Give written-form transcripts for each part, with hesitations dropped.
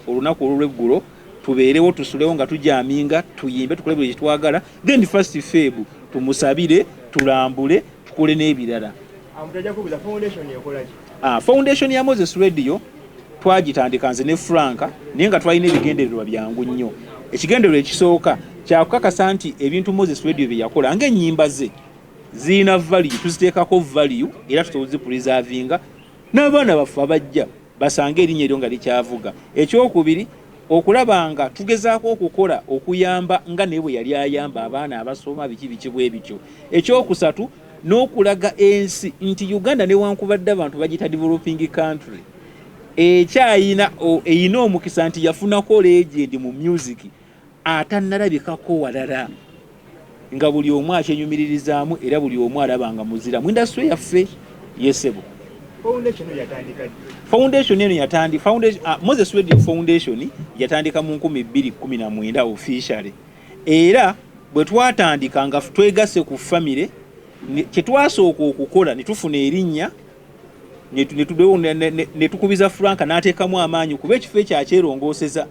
Olunaku olw'eggulo tubeerewo, tusulewo nga tujaminga, tuyimbe, tukole buli kyetwagala. Then first Feb tumusabire, tulambule, tukole n'ebirala. Foundation ya Moses Radio twagitandika nze ne Franka, naye nga twalina ebigendererwa byangu nnyo. Ekigendererwa ekisooka kyakukakasa nti ebintu Moses Radio bye yakola ng'ennyimba ze zirina value, tuziteekako value era tusobola zipreservinga n'abaana baffe abajja basange erinnya eryo nga likyavuga. Ekyokubiri, okulaba nga tugezaako okukola okuyamba nga naye bwe yali ayamba abaana abasoma, biki biki bwe bityo. Ekyokusatu, n'okulaga ensi nti Uganda, newankubadde abantu bagiyita developing country, ekyayina eyina omukisa nti yafunako legend mu music atannalabikako walala, nga buli omu akyenyumiririzaamu era buli omu alaba nga muzira mu industry yaffe. Yesebo. Foundation eno yatandi foundation, Moses Radio Foundation yatandika mu 2019 officially, era bwe twatandika nga twegasse ku family, kyetwasooka okukola ne tufuna erinnya, ne tukubiza Franka n'ateekamu amaanyi, kuba ekifo ekyo akyerongooseza,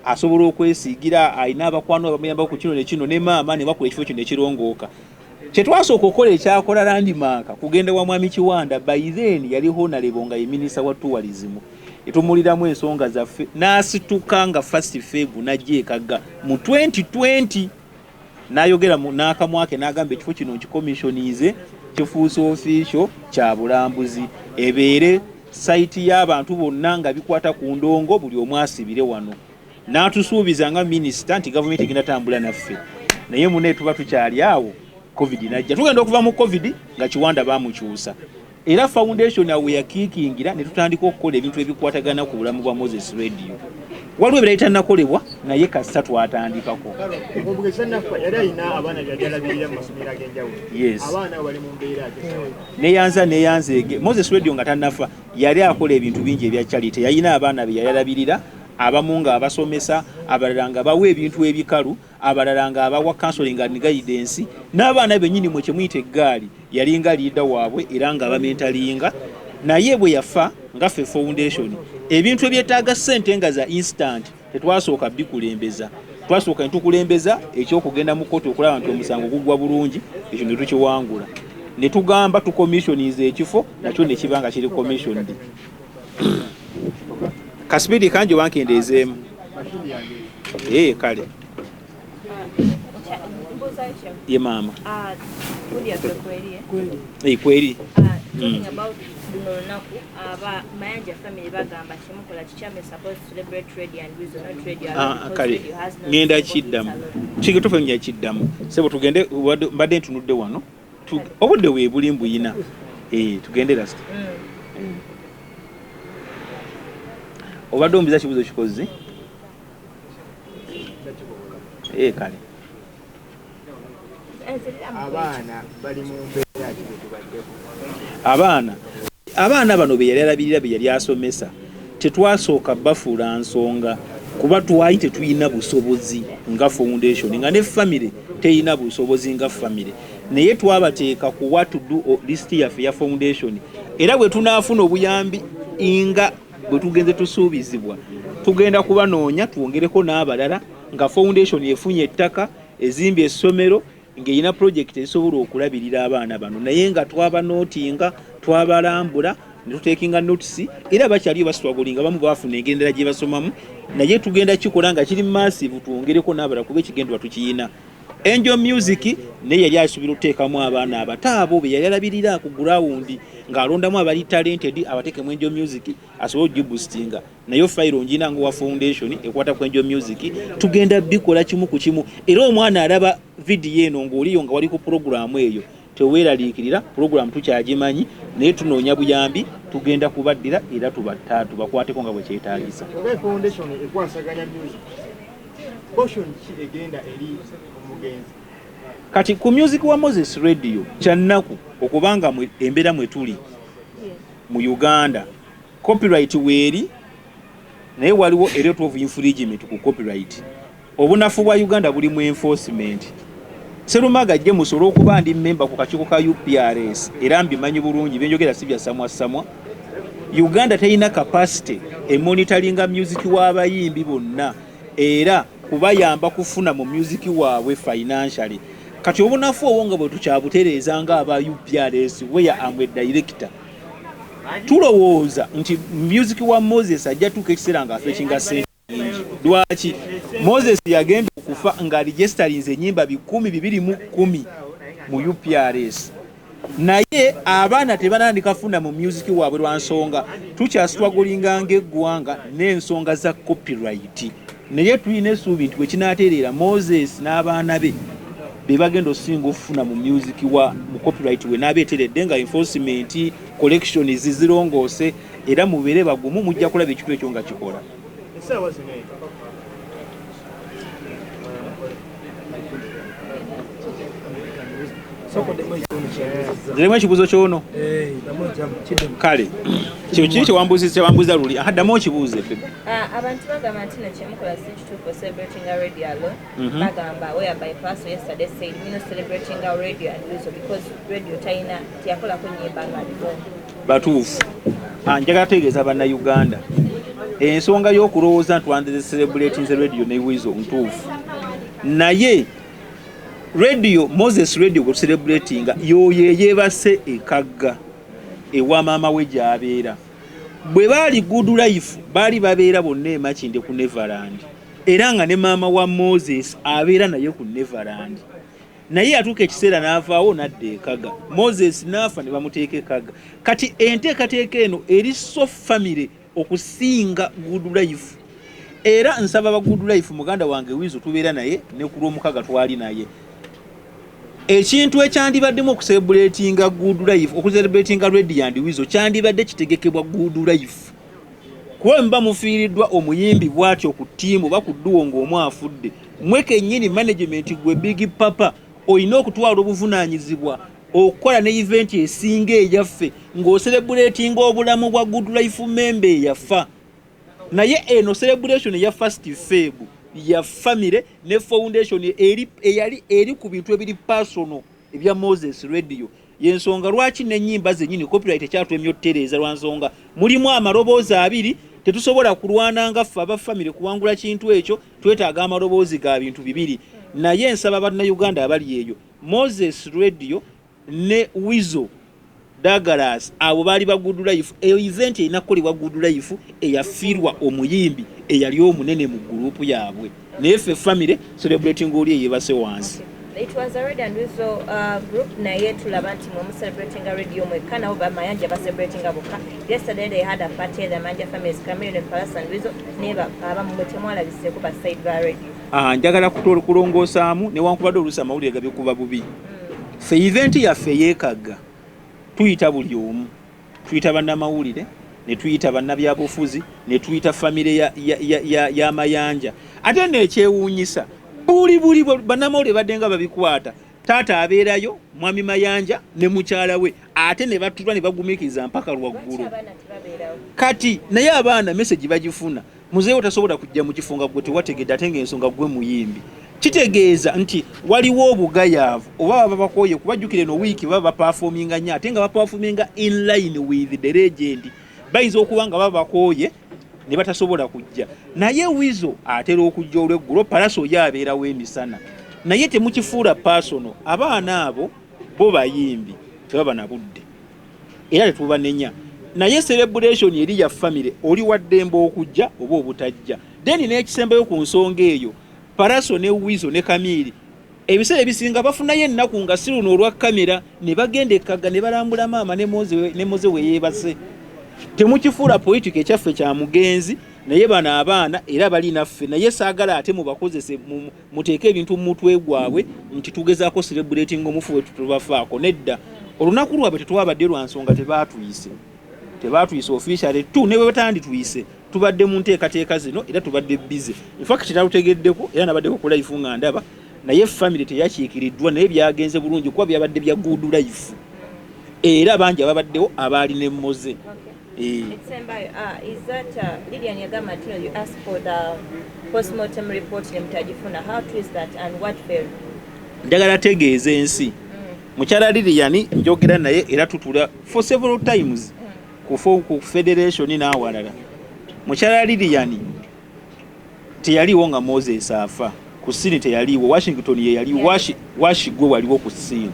asobola okwesiigira, alina abakwano abamuyamba ku kino ne kino, ne maama ne bakola ekifo kino ekirongooka. Kyetwasooka okukola ekyakola landmark kugenda wa Mwami Kiwanda. By then yali honorable nga ye minisita wa tourism, etumuliramu ensonga zaffe, n'asituka nga first Feb n'ajja ekagga mu 2020, n'ayogera n'akamwa ke n'agamba, "Ekifo kino nkicommissionize, kifuuse official kya bulambuzi, ebeere site y'abantu bonna nga bikwata ku ndongo, buli omu asibire wano." N'atusuubiza nga minisita nti gavumenti egenda tambula naffe, naye mune tuba tukyali awo, COVID najja. Tugenda okuva mu COVID nga Kiwanda bamukyusa, era foundation awo yakiikingira ne tutandika okukola ebintu ebikwatagana ku bulamu bwa Moses Radio. Waliwo ebirala bitannakolebwa, naye kasita twatandikako. Omugezi tannafa yali alina abaana byali alabirira mu masomero ag'enjawulo. Yes. Abaana abo bali mu mbeera ki? Neyanza neyanzeege. Moses Radio nga tannafa yali akola ebintu bingi ebya charity. Yalina abaana be yali alabirira, abamu nga abasomesa, abalala nga bawa ebintu ebikalu, abalala nga abawa counseling and guidance, n'abaana bennyini mwe kyemuyita eggaali yalinga leader waabwe era nga abamentoringa. Naye bwe yafa, nga ffe foundation, ebintu ebyetaaga ssente nga za instant tetwasooka bikulembeza. Twasooka ne tukulembeza ekyokugenda mu kooti okulaba nti omusango guggwa bulungi. Ekyo ne tukiwangula, ne tugamba tucommissionize ekifo, nakyo ne kiba nga kiri commissioned. Kasipidi kangi oba nkendeezeemu? Mashini yange. Ee, kale. Mbuuzayo kye. Ye maama. Gundi yaffe kweri, eh? Eh, kweri. Talking about luno olunaku, aba Mayanja family bagamba kyemukola kikyamu. Supposed to celebrate Radio and Weasel, not Radio alone, because kale Radio has no ngenda stable kiddamu. hits alone. Kigitufe nja kiddamu, sebo. Tugende, mbadde ntunudde wano. Obudde weebuli mbuyina. Eh, tugende last. Obadde ombuza kibuzo kikozi. Eh, kale. Abaana bali mu mbeera ki betubaddeko? Abaana bano be yali alabirira, be yali asomesa, tetwasooka bafuula nsonga, kuba twali tetulina busobozi nga foundation, nga ne family teyina busobozi nga family, naye twabateeka ku what to do list yaffe ya foundation. Era bwe tunaafuna obuyambi nga bwe tugenze tusuubizibwa, tugenda kubanoonya twongereko n'abalala, nga foundation efunye ettaka, ezimbye essomero, ng'erina project ezisobola okulabirira abaana bano. Naye nga twabanootinga, twabalambula ne tutekinga notice, era bakyaliyo bastrugglinga, bamu bafuna engendera gye basomamu, naye tugenda kikola nga kiri massive, twongereko n'abalala, kuba ekigendwa tukiyina. Angel Music naye yali asuubira okuteekamu abaana abato abo be yali alabirira ku ground, ng'alondamu abali talented abateekemu Angel Music asobole okugiboostinga. Naye fayiro ngina nga owa foundation ekwata ku Angel Music. Tugenda bikola kimu ku kimu. Era omwana alaba vidiyo eno ng'oliyo nga wali ku puroguramu eyo, teweeraliikirira, puroguramu tukyagimanyi, naye tunoonya buyambi. Tugenda kubaddira era tubatta tubakwateko nga bwe kyetaagisa. Oba foundation ekwasaganya music, portion ki egenda eri omugenzi? Kati ku music wa Moses Radio, kyannaku okubanga embeera mwe tuli mu Uganda, copyright weeri, naye waliwo a lot of infringement ku copyright. Obunafu bwa Uganda buli mu enforcement. Serumaga James, olw'okuba ndi memba ku kakiiko ka UPRS era mbimanyi bulungi, byenjogera si bya samwa samwa. Uganda terina capacity emonitoringa music w'abayimbi bonna era kubayamba kufuna mu music waabwe financially. Kati obunafu obwo nga bwe tukyabutereeza nga aba UPRS, where am a director, tulowooza nti music wa Moses ajja tuuka ekiseera nga afetchinga sente nyingi. Lwaki Moses yagenda okufa nga registerinze enyimba 2,210 mu UPRS, naye abaana tebanandika funa mu music waabwe lwa nsonga tukyastrugglinga ng'eggwanga n'ensonga za copyright. Naye tulina essuubi nti bwe kinaatereera, Moses n'abaana be be bagenda osinga okufuna mu music wa mu copyright we n'abeeteredde nga enforcement collections zirongoose. Era mubeere bagumu, mujja kulaba ekintu ekyo nga kikola. Essaawa zino eno Nziremu ekibuuzo kyono. Kale kyo kiri kyewambuuza luli. Aha, ddamu okibuuze, babe. Ah, abantu bagamba nti no kyemukola si kituufu celebrating a Radio alone. Bagamba whereby Pallaso yesterday said we not celebrating our Radio and Weasel because Radio talina teyakolako nyimba nga aliko. Batuufu. Ah, njagala tegeeza Bannayuganda ensonga y'okulowooza nti wandeze celebrating Radio ne Weasel ntuufu, naye Radio, Moses Radio gwe tucelebratinga yoyo eyeebase ekagga ewa maama we gy'abeera. Bwe baali Good Life baali babeera bonna emakinde ku Neverland, era nga ne maama wa Moses abeera naye ku Neverland, naye yatuuka ekiseera n'avaawo n'adda ekaga. Moses n'afa ne bamuteeka ekaga. Kati enteekateeka eno eri so family okusinga Good Life, era nsaba ba Good Life, muganda wange Wizo tubeera naye ne ku Lwomukaga twali naye, ekintu ekyandibaddemu okucelebratinga Good Life, okucelebratinga Radio and Weasel, kyandibadde kitegekebwa Good Life, kuba muba mufiiriddwa omuyimbi bw'atyo ku ttiimu oba ku duo ng'omu afudde, mwe kennyini management, gwe Big Papa olina okutwala obuvunaanyizibwa okukola ne event esinga eyaffe ng'ocelebratinga obulamu bwa Good Life member eyafa. Naye eno celebration eya first Feb ya family ne foundation eri eyali eri ku bintu ebiri personal ebya Moses Radio. Yensonga lwaki n'ennyimba zennyini copyright ekyatwemya otutereeza, lwa nsonga mulimu amaloboozi abiri. Tetusobola kulwana nga ffe aba family kuwangula kintu ekyo, twetaaga amaloboozi ga bintu bibiri. Naye nsaba Bannayuganda abali eyo, Moses Radio ne Weasel Douglas abo baali ba Good Life. Eyo event erina kukolebwa Good Life eyafiirwa omuyimbi eyali omunene mu gurupu yaabwe, naye ffe family celebrating oli eyebase wansi. It was a Radio and Weasel group, naye tulaba nti mwe mucelebratinga Radio mwekka, nabo Bamayanja bacelebratinga bokka. Yesterday they had a party, the Mayanja families, Chameleone, Pallaso and Weasel, naye abamu mwe temwalabiseeko ba side ba Radio. Ah, njagala kulongoosaamu newankubadde oluusi amawulire gabikuba bubi. Ffe event yaffe eyeekagga tuyita buli omu, tuyita bannamawulire, ne tuyita bannabyabufuzi, ne tuyita famire ya Mayanja. Ate neekyewuunyisa buli bannamawulire badde nga babikwata, taata abeerayo, mwami Mayanja ne mukyala we, ate ne batulwa ne bagumiikiriza mpaka Lwaki lwaggulo. abaana tebabeerawo? Kati naye abaana message bagifuna, muzeewo tasobola kujja mu kifo nga gwe tewategedde, ate ng'ensonga gwe muyimbi. Kitegeeza nti waliwo obugayaavu oba baba bakooye kubajjukira eno wiiki baba baperforminga nnyo, ate nga baperforminga in line with the legend, bayinza okuba nga baba bakooye ne batasobola kujja. Naye Wizo atera okujja olweggulo, Pallaso ye abeerawo emisana. Naye temukifuula personal, abaana abo bo bayimbi, tebaba na budde era tetubanenya, naye celebration eri ya family, oli waddembe okujja oba obutajja. Then n'ekisembayo ku nsonga eyo, Pallaso ne Wizo ne Kamiri ebiseera ebisinga bafunayo ennaku nga si luno olwa kamera ne bagenda ekagga ne balambula maama ne Moze we yeebase. Temukifuula politics, ekyaffe kya mugenzi, naye bano abaana era bali naffe, naye saagala ate mubakozese muteeke ebintu mu mutwe gwabwe nti tugezaako celebrating omufu wetu tubafaako. Nedda, olunaku lwabwe tetwabadde lwa nsonga tebaatuyise officially tu ne bwe batandituyise tubadde mu nteekateeka zino era tubadde busy. In fact nalutegeddeko era nabaddeko ku live nga ndaba, naye family teyakiikiriddwa, naye byagenze bulungi kuba byabadde bya Good Life era bangi ababaddewo abaali ne Moze. Eh. Ekisembayo, is that Lilian yagamba nti no, you asked for the postmortem report ne mutagifuna. How true is that and what failed? Njagala tegeeza ensi, mukyala Lilian njogera naye era tutula for several times. Ku federation n'awalala. Mukyala Lilian teyaliwo nga Moses afa ku scene, teyaliwo. Washington ye yaliwo. Washi gwe waliwo ku scene,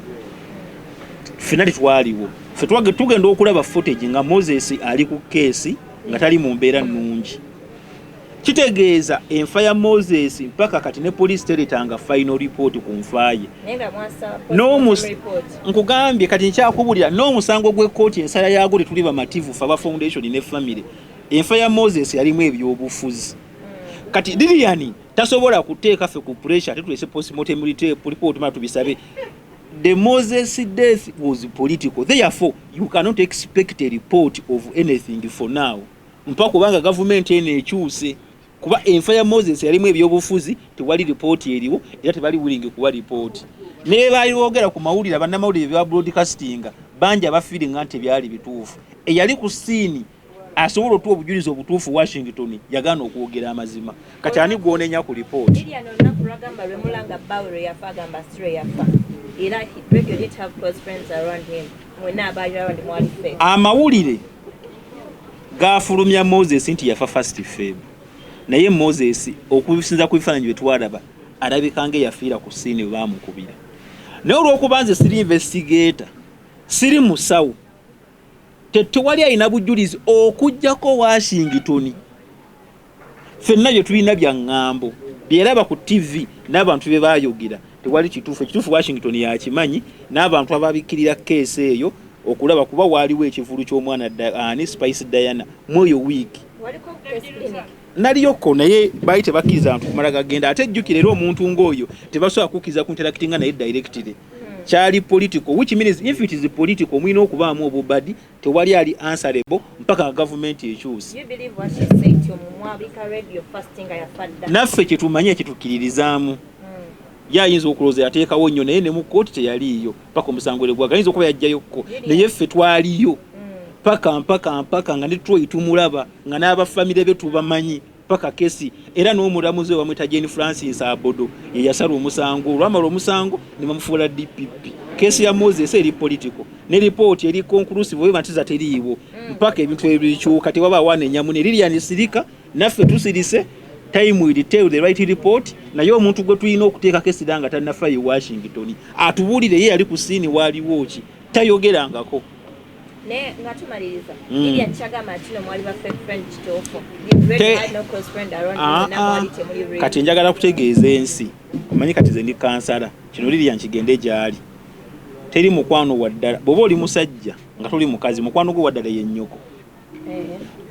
ffenna tetwaliwo. Ffe tugenda okulaba footage nga Moses ali ku case nga tali mu mbeera nnungi. Kitegeeza enfa ya Moses mpaka kati ne poliisi teretanga final report ku nfa ye. Naye nga mwasaba N'omus- postmortem report. Nkugambye, kati nkyakubulira n'omusango gw'ekkooti, ensala yaagwo tetuli bamativu ffe aba foundation ne family. Enfa ya Moses yalimu ebyobufuzi. Kati Lilian tasobola kuteeka ffe ku pressure ate tulese postmortem report mala tubisabe. The Moses death was political, therefore you cannot expect a report of anything for now mpa kubanga gavumenti eno ekyuse, kuba enfa ya Moses yalimu ebyobufuzi. Tewali ripooti eriwo era tebali willing kuwa ripooti. Naye baliwogera ku mawulire, bannamawulire bya broadcastinga bangi abafeelinga nti tebyali bituufu. Eyali ku scene asobola otuwa obujulizi obutuufu, Washington, yagaana okwogera amazima. Kati ani gwonenya ku ripooti? Lilian, olunaku lwagamba lwemulanga bbaawe lwe yafa, agamba si lwe yafa, era Radio didn't have close friends around him. Mwenna abaali around mwali fake. Amawulire gafulumya Moses nti yafa 1 Feb, naye Moses, okusinza ku bifaananyi bye twalaba, alabika nga eyafiira ku scene bwe baamukubira. Naye olw'okuba nze siri investigator, siri musawo, tewali alina bujulizi okugjako Washington. Ffenna bye tulina bya ŋŋambo byeraba ku TV n'abantu bye baayogera. Tewali kituufu. Ekituufu Washington yakimanyi n'abantu ababikkirira case eyo okulaba, kuba waaliwo ekivulu ky'omwana ani, Spice Diana, mweyo wiiki. Waliko case clinic? Naliyoko, naye baali tebakkiriza bantu kumala gagenda. Ate ejjukira era omuntu ng'oyo tebasobola kukkiriza ku interactinga naye directly. Kyali political, which means if it is political, mulina okubaamu obubadi. Tewali ali answerable mpaka nga gavumenti ekyuse. You believe what she said nti omumwabika Radio first nga yafa dda? Naffe kyetumanye, ekyetukkiririzaamu. Ye ayinza okulowooza yateekawo nnyo, naye ne mu kkooti teyaliiyo paka omusango lwe gwaga. Ayinza okuba yajjayokko, naye ffe twaliyo paka mpaka mpaka nga ne Troy tumulaba, nga n'abafamire be tubamanyi, paka case. Era n'omulamuzi we bamwita Jane Francis Abodo, ye yasala omusango. Olwamala omusango ne bamufuula DPP. Case ya Moses eri political, ne ripooti eri conclusive oba ntiza teriiwo mpaka ebintu ebikyuka. Tewabaawo anenyamu ne Lilian sirika, naffe tusirise. Time will tell the right report. Naye omuntu gwe tulina okuteekako essira nga tannafa ye Washington, atubuulire ye yali ku scene, waaliwo ki, tayogerangako. Naye nga tumaliriza, Lilian kyagamba nti no mwali ba fake friend kituufu? Radio had no close friend around you, Ah, mwenna ah. mwali temuli real. Kati njagala kutegeeza ensi, omanyi kati ze ndi kansala, kino Lilian kigende gyali. Teri mukwano waddala. Bw'oba oli musajja nga toli mukazi, mukwano gwe waddala ye nnyoko.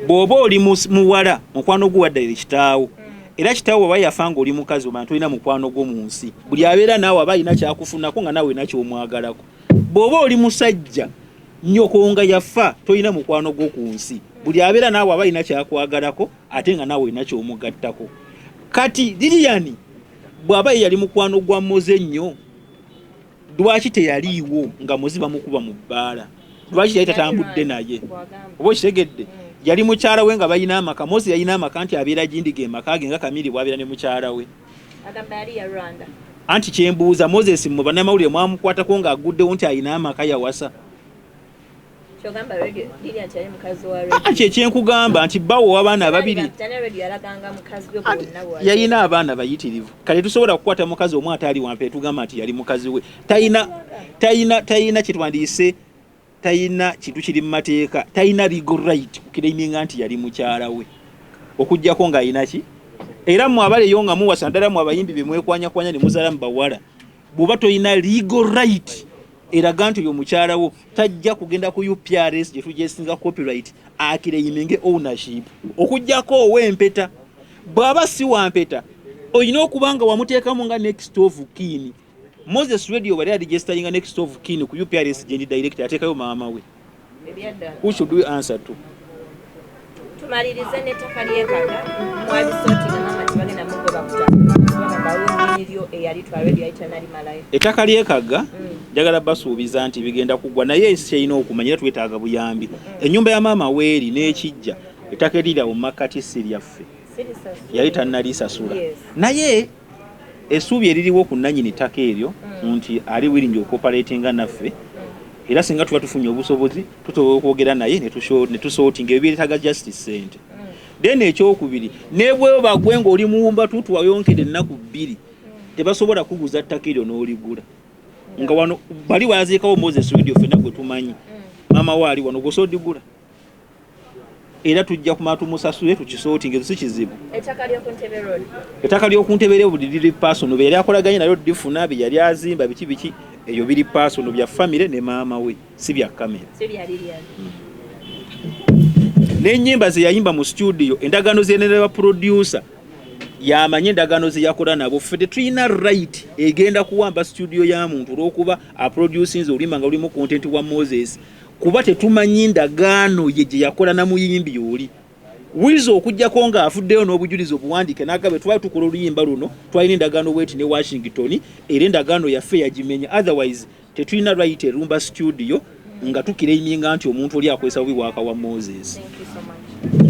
Bw'oba oli muwala, mukwano gwe waddala ye kitaawo. Era kitaawo bw'aba yafa nga oli mukazi, omanya tolina mukwano gwo mu nsi. Buli abeera naawe aba alina kyakufunako nga naawe olina kyomwagalako. Bw'oba oli musajja, nnyoko nga yafa, tolina mukwano gwo ku nsi. Buli abeera naawe aba alina kyakwagalako ate nga naawe olina kyomugattako. Kati Lilian bw'aba ye yali mukwano gwa Moze nnyo, lwaki teyaliiwo nga Moze bamukuba mu bbaala? Lwaki yali tatambudde naye? Oba okitegedde, yali mukyala we nga balina amaka. Moze yalina amaka nti abeera gindiga emaka ge nga Kamiri bw'abeera ne mukyala we. Agamba yali ya Rwanda. Anti kyembuuza, Moses mmwe bannamawulire mwamukwatako ng'aguddewo nti alina amaka, yawasa? Kyogamba Radio Lilian nti yali mukazi wa Radio? Ah, kyenkugamba nti bawo w'abaana ababiri. Tana Radio yalaganga mukazi we Anti bwonna bwali. Yalina abaana bayitirivu. Kale tusobola kukwata mukazi omu ataali wampe tugamba nti yali mukazi we? Talina kyetwandiise, talina kintu kiri mu mateeka, talina legal right kuclaiminga nti yali mukyala we, okugjako ng'alina ki. Era mmwe abaleyo nga muwasa, naddala mmwe abayimbi be mwekwanyakwanya ne muzaala mu bawala, bw'oba tolina legal right eraga nti oyo mukyala wo, tajja kugenda ku UPRS gye tujesinga copyright aclaiminge ownership, okugjako ow'empeta. Bw'aba si wampeta, olina okuba nga wamuteekamu nga next of kin. Moses Radio bali aregisteringa next of kin ku UPRS gyendi direct, ateekayo maama we. Ebyaddala. Who should we answer to? Tumalirize n'ettaka ly'ekaga. Mwabisooti nga mama tebagenda mugoba kutaka, bagamba wonyiniryo eyali twa Radio yali tanalimalayo. Ettaka lyekagga, njagala basuubiza nti bigenda kugwa, naye ensi kyerina okumanya, era twetaaga buyambi. Ennyumba ya maama weeri n'ekijja, ettaka eriri awo mu makkati si lyaffe. Yali tannalisasula. Naye essuubi eririwo ku nannyini ttaka eryo nti ali willing okucooperatinga naffe. Era singa tuba tufunye obusobozi, tusobola okwogera naye ne tusortinga ebyo byetaaga justice sente. Then ekyokubiri, nebweba gwe ng'oli muwumba tutu wayonkera ennaku 2, tebasobola kuguza ttaka eryo n'oligula. Nga wano bali waziikawo Moses Radio, ffenna gwe tumanyi, maama we ali wano, gwosodigula. Era tujja kumala tumusasule, tukisortinge, si kizibu. Ettaka ly'oku Ntebe Road. Ettaka ly'oku Ntebe buli liri personal, bye yali akolaganye nayo difuna, bye yali azimba, biki biki, eyo biri personal, bya famire ne maama we, si bya kamera. Si bya Lilian. N'ennyimba ze yayimba mu studio, endagaano zenera ba producer, yamanye endagaano ze yakola nabo. Ffe tetulina right egenda kuwamba studio ya muntu olw'okuba aproducinze oluyimba nga lulimu content wa Moses, kuba tetumanyi ndagaano ye gye yakola na muyimbi oli. Wiza okugjako ng'afuddeyo n'obujulizi obuwandiike n'agamba, "Twali tukola oluyimba luno, twalina endagaano bweti ne Washington, era endagaano yaffe yagimenya." Otherwise tetulina right erumba studio nga tuclaiminga nti omuntu oli akozesa bubi work wa Moses. Thank you so much.